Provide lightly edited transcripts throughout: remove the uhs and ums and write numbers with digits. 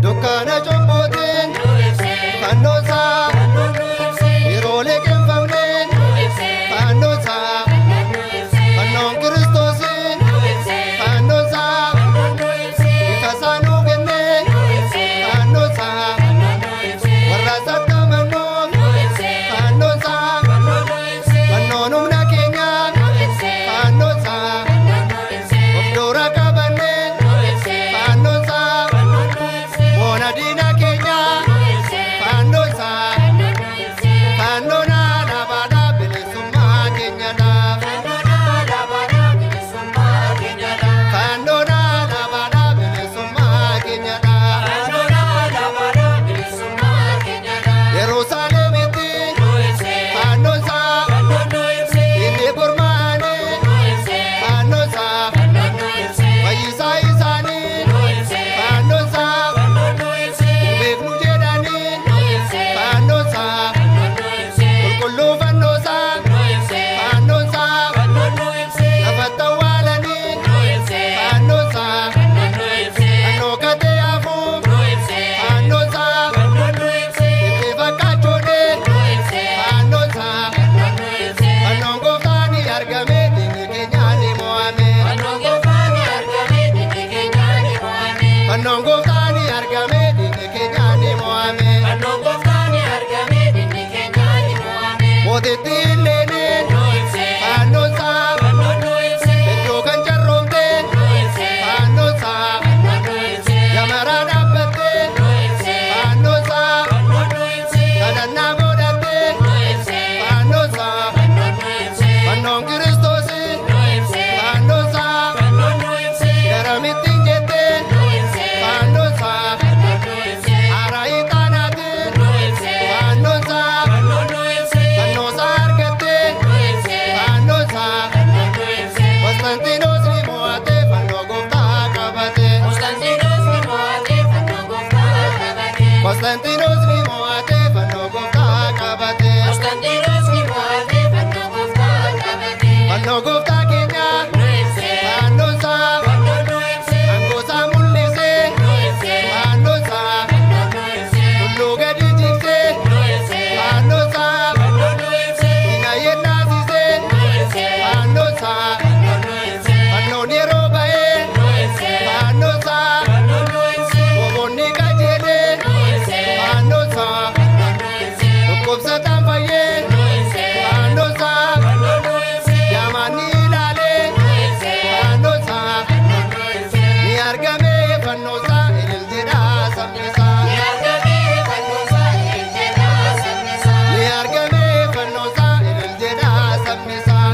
Dukkana cubbuutiin fannoosaa yeroolee qinfamneen fannoosaa fannoon kiristoosiin fannoosaa ifa isaanuu kenneen fannoosaa warra sattamannuun fannoosaa fannoon humna keenyaa fannoosaa of dura qabanneen fannoosaa moona diina keenyaa fannoosaa fannoon alaabaadhaa bilisummaa keenyadhaaf fannoon alaabaadhaa bilisummaa keenyadhaaf Yerusaalemitti fannoosaa inni gurmaa'anii fannoosaa fayyisaa isaanii fannoosaa beeknu jedhanii fannoosaa qulqulluu fannoosaa fannoosaa lafatti awwaalanii fannoosaa fannoo katee hafuu fannoosaa itti fakkaachuudhee fannoosaa fannoon gooftaan ni argame diinni keenyaa ni mo'ame fannoon gooftaan ni argame diinni keenyaa ni mo'ame mootitti illeeneen fannoosaa iddoo kan carroomte fannoosaa yamaraa dhaabbatte fannoosaa kadhannaa godhatte fannoosaa fannoon kiristoosii fannoosaa garamitti hin jette fannoosaa haaraa ixaanaatiin fannoosaa fannoosaa argatte fannoosaa Konstantiinoos ni mo'ate fannoo gooftaa qabate Konstantiinoos ni mo'ate fannoo gooftaa qabate fannoo gooftaa keenya fannoosaa aangoosaa mul'isee fannoosaa tulluu gadi jigsee fannoosaa diina yennaasisee fannoosaa fannoon yeroo ba'ee fannoosaa boboonni qajeelee fannoosaa dhukkubsataan fayyee fannoosaa jaamaan ni ilaalee fannoosaa ni argame fannoosaa ilil jedhaa sabnisaa ni argame fannoosaa ilil jedhaa sabnisaa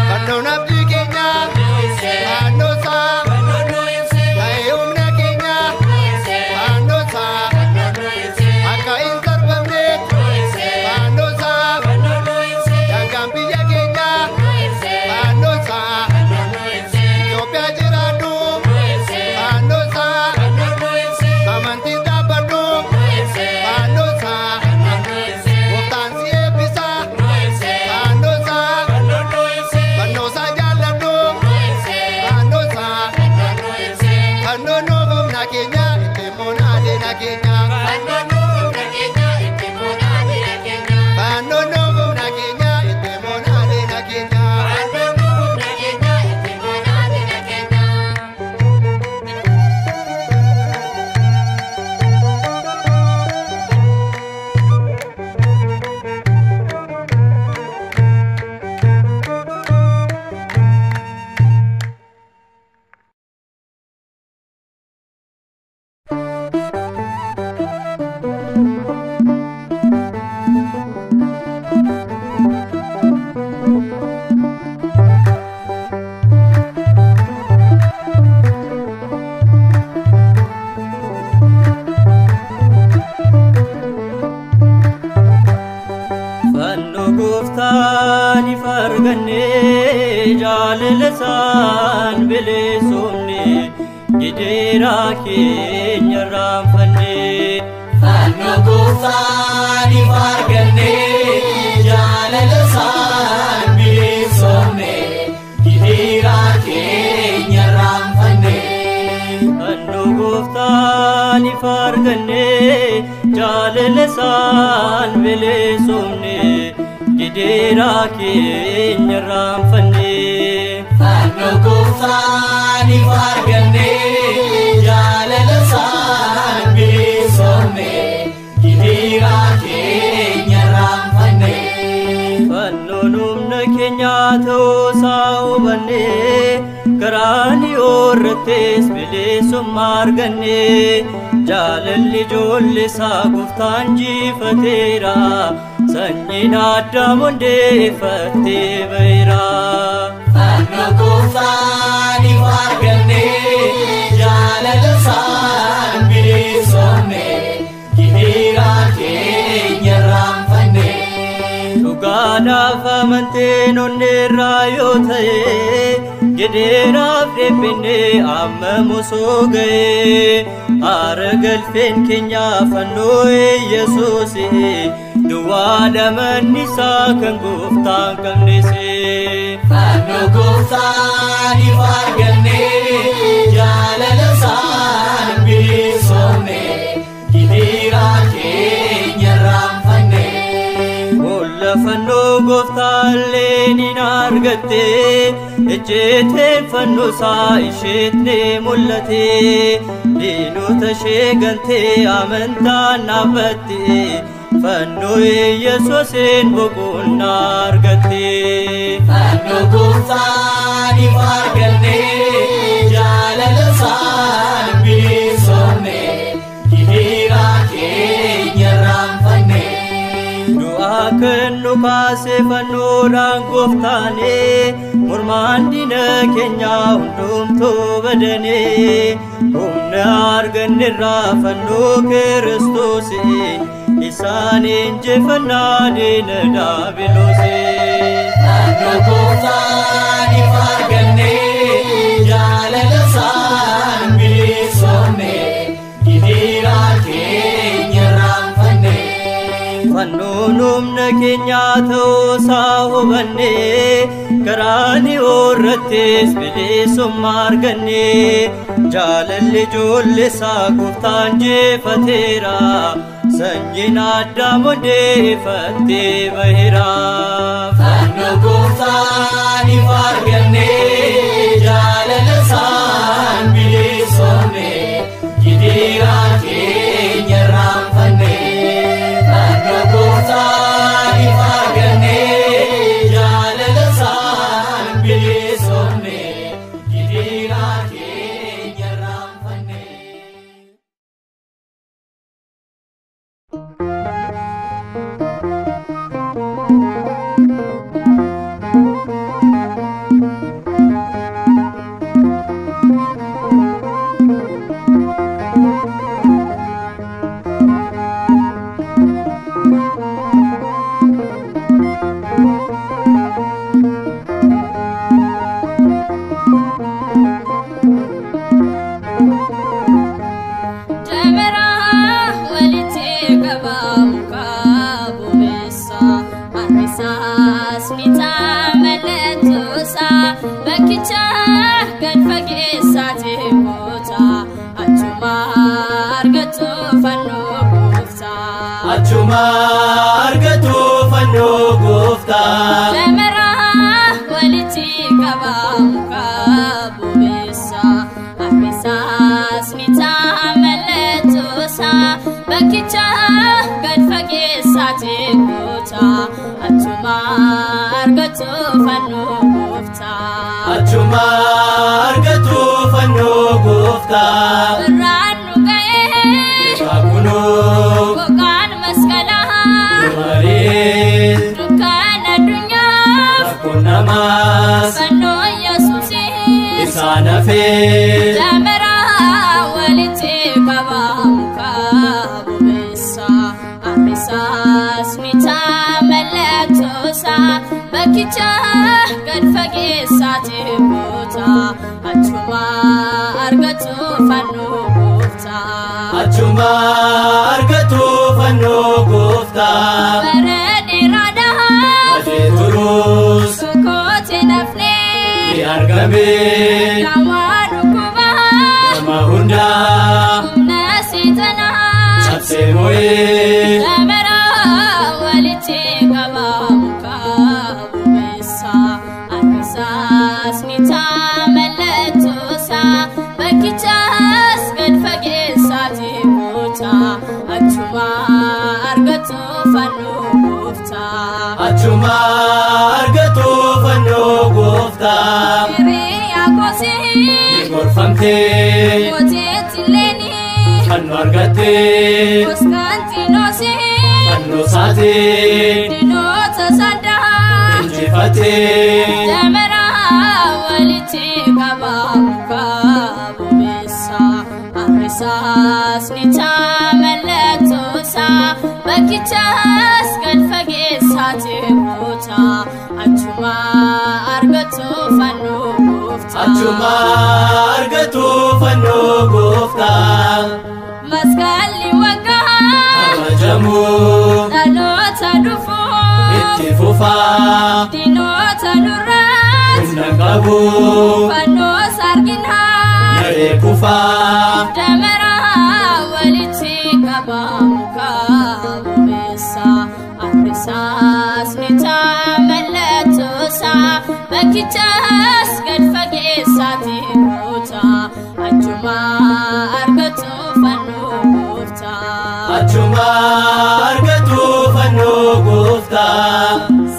fannoon abdii keenyaa fannoosaa ta'ee humna keenyaa fannoosaa akka hin sarbamneef fannoosaa daangaan biyya keenyaa fannoosaa Itoophiyaa jiraadhu fannoosaa amantii dhaabbadhu fannoosaa gooftaan si eebbisa fannoosaa fannoosaa jaalladhu fannoosaa fannoon humna keenya ittiin moonaa diina keenya fannoon humna keenya ittiin moonaa diina keenya. bilisoomne gidiraa keenya irraanfanne. Fannoo gooftaan ifa arganne jaalala isaan bilisoomne gidiraa keenya irraanfanne. Fannoo gooftaan ifa arganne jaalala isaan bilisoomne gidiraa keenya irraanfanne. Fannoo gooftaan ifa arganne jaalala isaan bilisoomne gidiraa keenya irraanfanne. Fannoon humna keenyaa ta'uusaa hubanne qaraaniyoon irrattis bilisummaa arganne jaalalli ijoollee isaa gooftaan jifateera sanyiin Addaam hundeeffattee ba'eera. Fannoo gooftaan ifa arganne jaalala isaan bilisoomne gidiraa keenya irraanfanne. Dhugaadhaaf amanteen onneerraa yoo ta'e gidiiraaf dhiphinne amma osoo ga'e haara galfeen keenya fannoo Yesuus duwwaa dhamanni isaa kan gooftaan qabnese. Fannoo gooftaan ifa arganne jaalala isaan bilisoomne gidiraa keenya irraanfanne. Boolla fannoo gooftaallee ni argatte ejjeeteen fannoo isaa isheet ni mul'ate diinota ishee gantee amantaan dhaabbatte fannoo Yesuusiin boqonnaa argatte. Fannoo gooftaan ifa arganne jaalala isaan bilisoomne gidiraa keenya irraanfanne. Du'aa kan nu kaase fannoodhaan gooftaane mormaan diina keenyaa hundumtuu badane humna argannerraa fannoo Kiristoos isaan injifannaa diina Diyaabiloos. Fannoo gooftaan ifa arganne jaalala isaan bilisoomne gidiraa keenya irraanfanne. Fannoon humna keenyaa ta'uusaa hubanne qaraaniyoon irrattis bilisummaa arganne jaalalli ijoollee isaa gooftaan jifateera sanyiin Addaam hundeeffattee ba'eera. Fannoo gooftaan ifa arganne jaalala isaan bilisoomne gidiraa keenya irraanfanne. Fannoo gooftaan ifa arganne jaalala isaan bilisoomne gidiraa keenya irraanfanne. Achuma argatu fannoo gooftaa. Dameraa walitti qabaa muka bobeessa harrisaas ni ta'a mallattoosa bakkicha gad fageessaati goota achuma argatu fannoo gooftaa. Achuma argatu fannoo gooftaa. Birraan nu ga'ee Kunoo gogaan masqalaa marii dukkaan addunyaaf rakkoon namaas fannoo Yesuusis isaan hafee dameraa walitti qabaa muka bobeessa harrisaas ni ta'a mallattoosa bakki Bakkicha gad fageessaati goota achuma argatu fannoo gooftaa. Achuma argatu fannoo gooftaa. Bara dheeraadhaaf Badee turus tokkotti nafnee ni argame dawaa dhukkubaa nama hundaa humna seexanaa cabsee mo'ee Dabara walitti qabaa muka bobeessa annisaas ni ta'a mallattoosaa bakkichaas gad fageessaati goota achuma argatu fannoo gooftaa. Achuma argatu fannoo gooftaa. Hiriyaa koosii Ni gorfamtee mootiitti leenii fannoo argattee Koskaantinoosii fannoo saatee diinota saddaa. injifattee Dabara walitti qabaa muka bobeessa annisaas ni ta'a mallattoosaa bakkichaas gad fageessaati goota achuma argatu fannoo gooftaa. Achuma argatu fannoo gooftaa. Masqalli waggaa Kabajamuu dhaloota dhufuuf itti fufaa diinota durraas humna qabu fannoos arginaa. naree kufaa Dabara walitti qabaa muka bobeessa annisaas ni ta'a mallattoosaa bakkichaas gad fageessaati goota achuma argatu fannoo gooftaa. Achuma argatu fannoo gooftaa.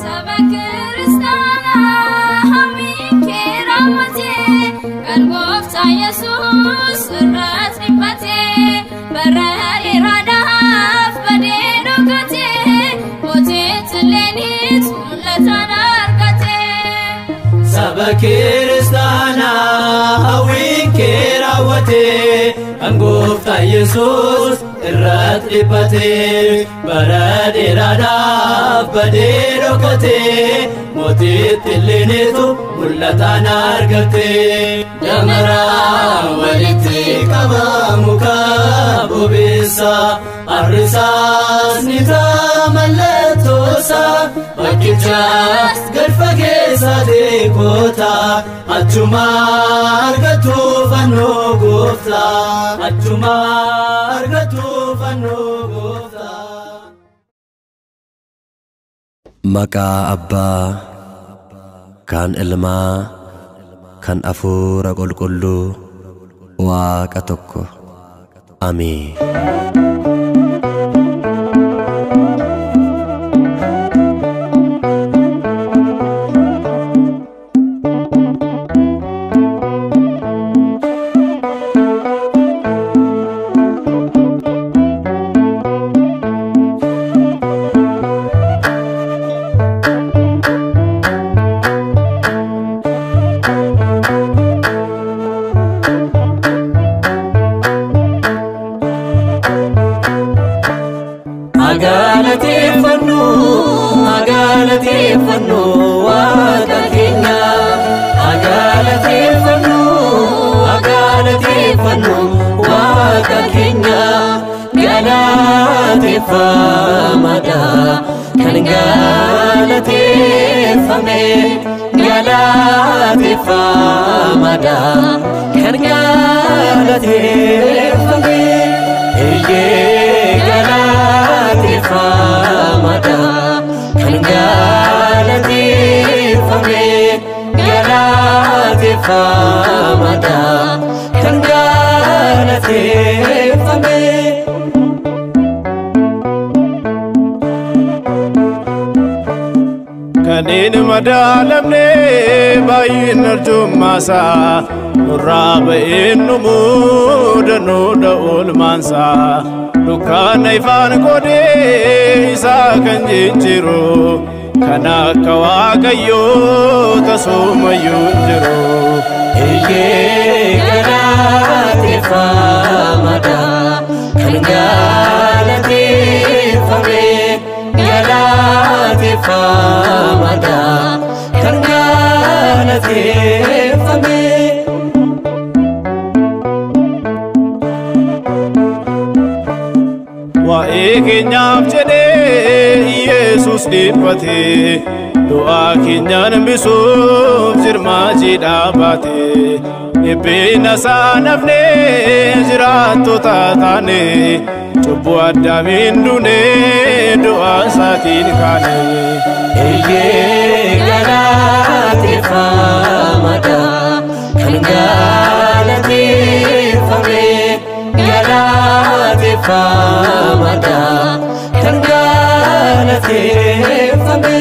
Saba kiristaanaa hawwiin kee raawwatee kan gooftaa Yesuus irratti dhiphatee bara dheeraadhaaf badee dhokatee mootichi Leeniit mul'atan argatee. Saba kiristaanaa hawwiin kee raawwatee kan gooftaa Yesuus irratti dhiphatee bara dheeraadhaaf badee dhokatee mootitti Leeniitu mul'atan argatee. Damaraa walitti qabaa muka bobeessa arrisaas ni ta'a mallattoosaa bakkichaas gad fageessaati goota achuma argatu fannoo gooftaa. Achuma argatu fannoo gooftaa. Maqaa Abbaa kan Ilmaa kan Hafuura Qulqulluu Waaqa tokko. Ameen. Agalateeffannu, agalateeffannu Waaqa keenya. Agalateeffannu, agalateeffannu Waaqa keenya. Galateeffamaadha kan galateeffame. Galateeffamaadha kan galateeffame. Eeyyee galateeffamaadha kan galateeffame. Galateeffamaadha kan galateeffame. Kan hin madaalamne baay'een arjummaasaa nurraa ba'een dhumuu danuudha oolmaansaa dukkaana ifaan godhee isaa kan jijjiiru kan akka Waaqayyoo tasumayyuu hin jiru. Eeyyee galateeffamaadha kan galateeffame. Galateeffamaadha Waa'ee keenyaaf jedhee Yesuus dhiphate, du'aa keenyaan hambisuuf jirmaa jiidhaa baate. Dhiphina isaa nafnee jiraattota taane, cubbuu addaamiin duune du'a isaatiin kaane. Eeyyee galateeffamaadha kan galateeffame, galateeffamaadha kan galateeffame.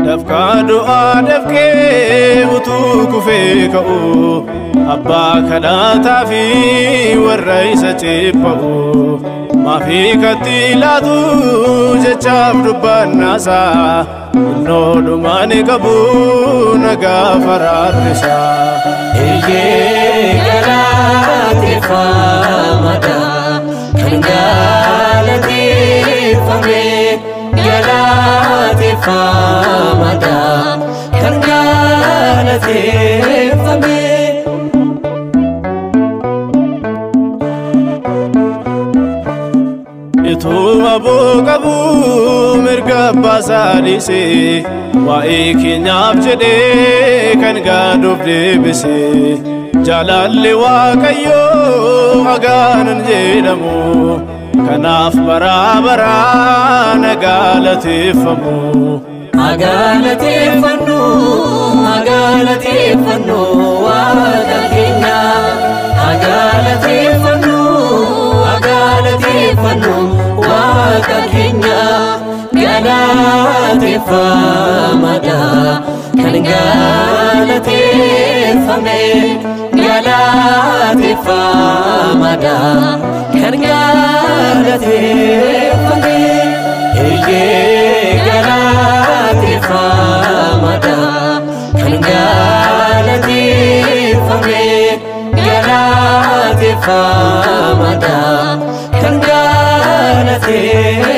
Dafqaa du'aa dafqee utuu kufee ka'u, abbaa kadhataa fi warra isa ceepha'u. Maafii katti laatu jechaaf dubbannaasaa, innoo dhumaan qabu nagaa faraarrisaa. Eeyyee galateeffamaadha kan galateeffame, galateeffamaadha kan galateeffame. Ituma aboo qabu mirga abbaa isaa dhiise, waa'ee keenyaaf jedhee kan gaaduuf deebise. Jaalalli Waaqayyoo hagaanan jedhamu, kanaaf baraa baraa galateeffamu. Agalateeffannu, agalateeffannu Waaqa keenya. Agalateeffannu, agalateeffannu Waaqa keenya. Galateeffamaadha kan galateeffame, galateeffamaadha kan galateeffame. Eeyyee galateeffamaadha kan galateeffame, galateeffamaadha kan galateeffame.